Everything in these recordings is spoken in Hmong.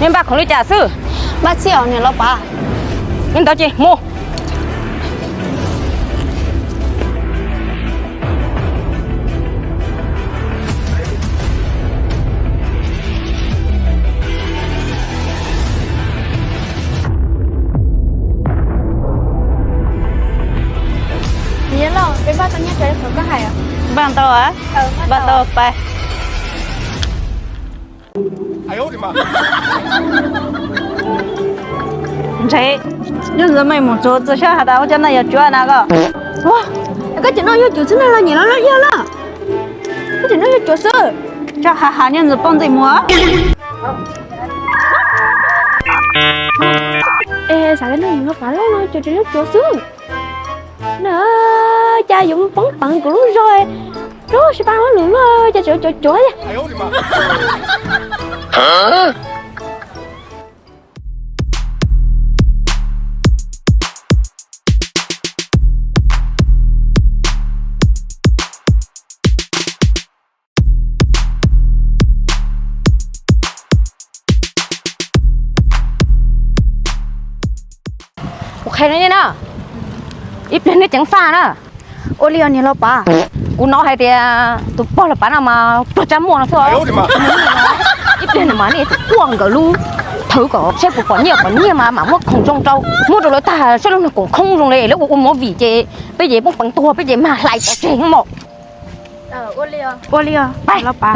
Nej npaj khoom li cas xwb? Npaj txhij os niam laus pab. Li ntawd ces mus. Niam laus, peb npaj tau nyiaj rau qhov koj hais os. Npaj tau, npaj tau pais. Ntshai, nyob ntawd mej mus tsuag txog sab has tas ua cov no yog cuav na koj. Ua, koj cov no yog cuav xwb na los niam laus los yog los? Koj cov no yog cuav xwb. Tso ha ha nyob ntawd poj ntxoog mus. Es xav li no, yus no pas loj no cov tseem yog cuav xwb. Na, cas yuav mus poob peev kuv lub zog, lub sib pab lub lus luaj cas tseem cuav cuav thiab. Kuv qhia nej na, ib pliag nej ceev faj na. Ua li os niam laus pab. Kuv hnov hais tias tus pog laus pab no mas pluag tsab muag no xwb. Ib pliag no mas nej quaj nkawd lub thawv kom saib puas pom nyiaj, pom nyiaj mas mam muab khoom zoo rau, muab rau lawv tag saib lub no koom khoob zoo li lawv ua ua movie ces peb ces poob peev tuag peb ces mag hlais pov tseg mos. Ua li os, pais, laus pab.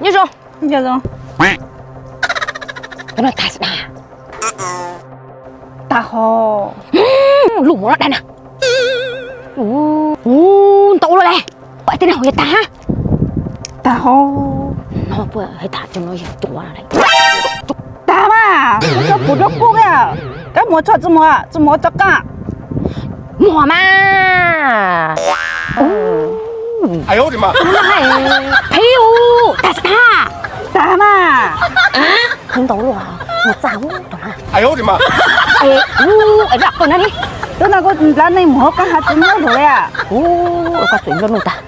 Nyob zoo. Nyob zoo. Tus no tag xwb na. Tag ho. Lus mus no dag na. Ntau ua luaj li. Pais tej no yog tag. Tag ho. No puas hais tag cov no yog cuav. Tag mas, koj puas dua kuj a. Koj muag txhua txwj muag, txwj muag txoj qab. Muag mas. Pheej u, tag xwb tag. Tag mas. Kheev ntau luaj, muag txaj ub rau na. Es, es laj qw na ni. Twb no kuj nplab neeg mus hauv qab hav tsis muab lug li a. Koj txawm nplua nuj tag.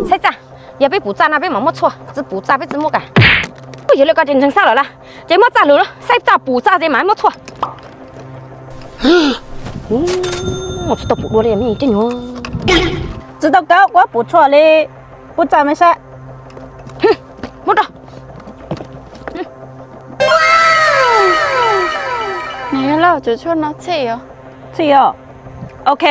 Saib txaj, yog peb pum txaj no peb mam muab txhua, tsis pum txaj peb tsis muab ka. Yog li koj tsis ntseeg saib lawm las, ces muab txaj lug, saib txaj pum txaj ces mam muab txhua. Tsis tau pum dua li me tib nyuag. Tsis tau kawg, kuv pum txhua li, pum txaj me saib. Muab rau. Nws yog laj tsuas tshuaj no txhij os. Txhij os. Ok.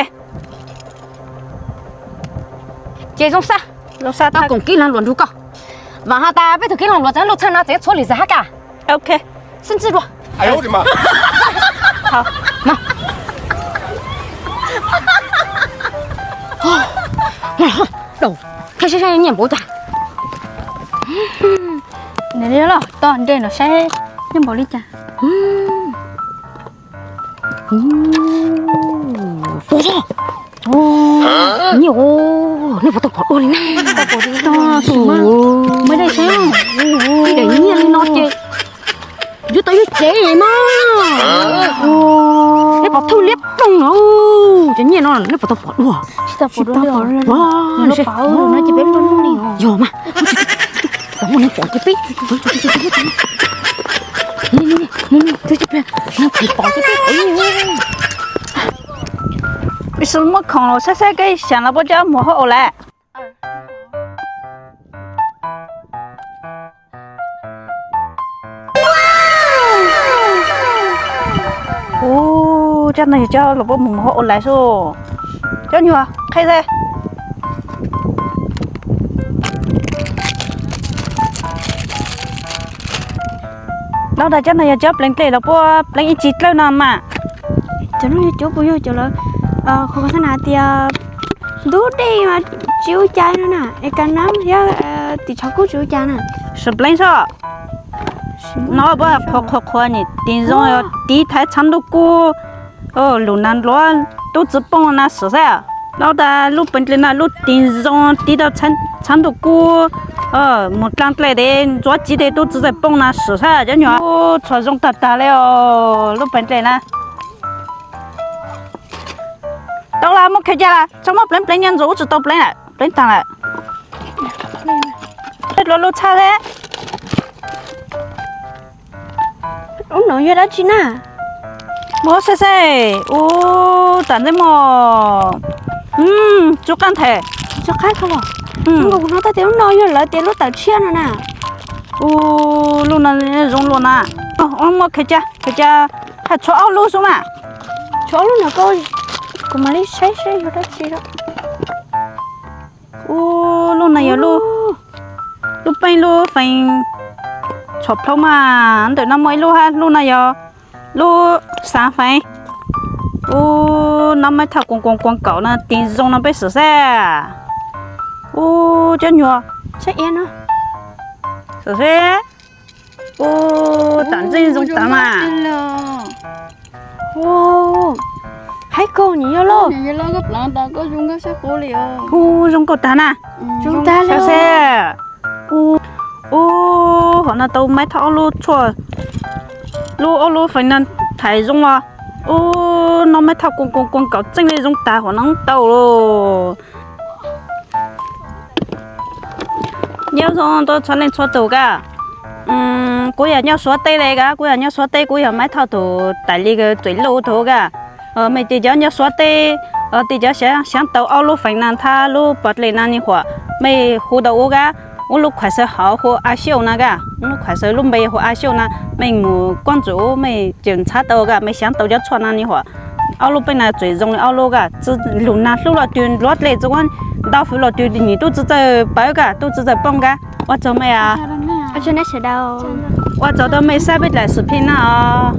Ces zoo sab, zoo sab tau koom kib leeg luam nrug koj. Vam has tas peb tug kib leeg luam txawv luj txhawj no txeev txhua lwm zag hab ka. Ok. Sib ntsib dua. Dau, qhia saib saib nyiaj npaum cas. Nws li los toj nrej los saib nyiaj npaum li cas. Puas tau? Nyiaj, nej puas tau pom dua li na? Muaj dej saib, ib daim nyiaj li no ces yuav tau yug cev mas. Nej pom thawj liab ploog no, cov nyiaj no nej puas tau pom dua? Tsis tau pom dua. Yog mas. Muaj neeg pom ces peb, peb pom ces peb. Peb muab khoom los saib saib koj xyaam los puab coj mus hauv aus lawm. Ub, cov no yog cov los puab mus hauv aus lawm xwb. Cov nyuag qhia xwb. Lawv tas cov no yog cov pleev dlej los puab pleev ib tsis dlawb no mas. Cov no yog cov puas yog cov lawv, qhov ko xab nas tias ntub dej mas tsis ua cas no na, es ka nab thiab tim tshav kub tsis ua cas na. Sawv pleev sob. No puab qhuav qhuav qhuav nim tis zoo, tiv thaiv tshav ntuj kub, lub nas npluav tub txwv poob na swm xwb. Lawv tas lub pleev dlej no lub tis zoo tiv tau tshav ntuj kub, mus dlaag dlej tes ntxuav tsiv tes tub txwv txawm poob na swm xwb cov nyuag. Txhua zoo tag tag li os lub pleev dlej na. Tau las, muaj khaws ca las, txhob muab pleev pleev nyob ntxuav ub tsis tau pleev lawm, pleev tag lawm. Luag lub txhaj thiab. Ub no yog dab tsi na? Muab saib saib, ub tam ntxeej muaj, tsuj qab nthaim. Tsuj qab kawg. Kuv hnov tau tias lub no yog lawv tias lub tawm tshiab no na. Ub lub no zoo luaj na. Muaj khaws ca, khaws ca, haj tshuav ob lub xwb mas. Tshuav ob lub no, kuv mam li saib saib yog dab tsi. Ub lub no yog lub, lub peej lub feev txhom plhaub mas, ntawm no muaj ib lub hab, lub no yog lub xav feev. Ub no maiv thaj kuas kuas kuas kaum no tis zoo no peb xwm xwb. Ub cov nyuag, xwm xwb. Ub tam ntxeej zoo tag mas. Haib kawg nyiam yog lauj. Ub zoo nkauj tag na. Ub hom no tau maiv thaj ob lub tshuaj, lub ob lub feev no thaiv zoo os. Ub no maiv thaj kuas kuas kuas kaum txeej li zoo tag hom no tau lawm. Nyob zoo rau txhua leej txhua tus kag. Kuv yog nyob Suav teb li kag, kuv yog nyob Suav teb, kuv yog maiv thaj tus tais li txuam luj tus kag. Mej tis cov nyob Suav teb, tis cov xyaav tau ob lub feev na thab lub pas dlej na ni huam, mej hu tau ua kag, ua lub khuam xaws hauv hu a xiauj na kag, ua lub khuam xaws lub npe hu a xiauj na, mej mus kob ntsuam mej tseem ntxhab tau kag, mej xyaav tau cov tshuaj na ni huam. Ob lub peej na txuam zoo li ob lub kag, lug nag hlub los twg nruab dlej txug ua ntau fwv los twg nyiam tub txwv txawj pawv kag, tub txwv txawj poob kag. Ua tsaug mej, ua tsaug rau mej saib peb dlaim xwm phij na os.